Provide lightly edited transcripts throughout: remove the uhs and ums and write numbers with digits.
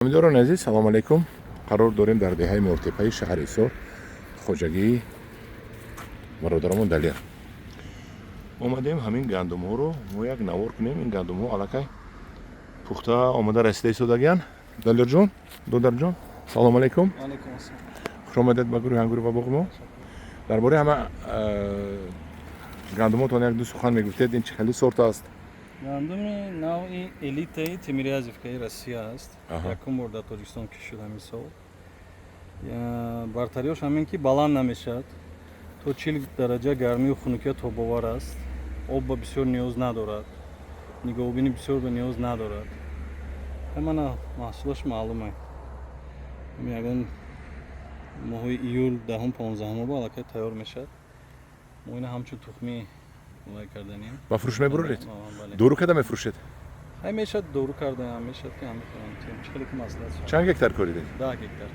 Ҳамдиёрони азиз, салому алайкум. Қарор дорем дар деҳаи Мортепаи шаҳри Ҳисор, хоҷагии бародарамон Далер. Омадем ҳамин гандумҳоро мо як навор кунем. Ин гандумҳо аллакай пухта омода расида истодагиянд. Далерҷон, додарҷон, салому алайкум. Хуш омадед ба гурӯҳи Ангур ва боғи мо. Дар бораи ҳама гандумотон як ду сухан мегуфтед. Ин чӣ хели сорт аст? Гандуми навъи элитаи Тимирязевкаи Россия аст. Якум бор дар Тоҷикистон кишт шуд ҳамин сол. Бартариёш ҳамин ки баланд намешавад, то 40 дараҷа гармию хунукия тобовар аст, об ба бисёр ниёз надорад, нигоҳубини бисёр ба ниёз надорад. Ҳамана маҳсулаш маълуме. Ягон моҳои июл, 10-ум, 15-умба аллакай тайёр мешавад. Мо ина ҳамчун тухмӣ вай карданем. Ба фурӯш мебуроред? Дору карда мефурӯшед? Ҳай, мешавад дору карда, мешавад ки ҳам чӣ хеле ки маслиҳат шавад. Чанд гектар коридед? 10 гектар.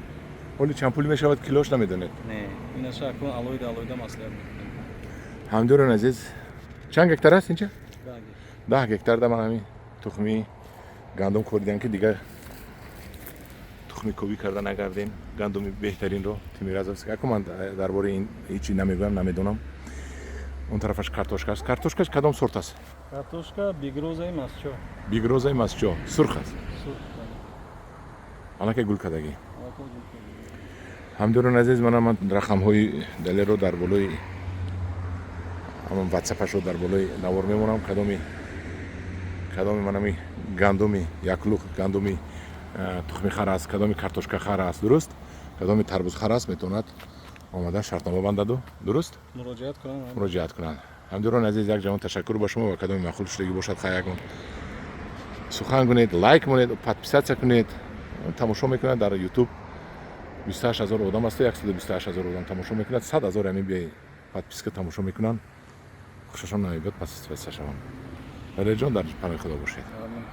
Ҳоли чанд пул мешавад килош, намедонед? Не, инаша акун алоҳида алоҳида маслиҳат мекунем. Ҳамдиёрони азиз, чанд гектар аст инҷа? 10 гектар. 10 гектар да ман ҳамин тухми гандум коридам, ки дигар тухми кобӣ карда нагардем. Гандуми беҳтаринро, Тимирязевский. Аку ман дар бораи ин ҳечи намегӯям, намедонам. Он тарафаш картошка аст. Картошкаш кадом сорт аст? Картошка Бигрозаи Масчо. Бигрозаи Масчо, сурх аст. Сурх, бале. Аллакай гул кардагӣ. Аллакай гул кардагӣ. Ҳамдиёрони азиз, мана ман рақамҳои Далерро дар болои ҳамон ватсапашро дар болои навор мемонам. Кадоми манами гандуми яклух, гандуми тухмихар аст, кадоми картошкахар аст, дуруст, кадоми тарбузхар аст, метавонад омада шартнома бандаду, дуруст? Муроҷиат кунанд. Муроҷиат кунанд. Ҳамдиёрони азиз, як ҷаҳон ташаккур ба шумо ва кадоми маъқул шудагӣ бошад, хай, ягон сухан кунед, лайк монед, подписаться кунед. Тамошо мекунад дар Ютуб 28 ҳазор одам аст, 128 ҳазор одам тамошо мекунад, 100 ҳазор ҳамин бе подписка тамошо мекунанд. Хушашон намебиёд, подписка шаванд. Валерҷон, дар паноҳи Худо бошед. Амин.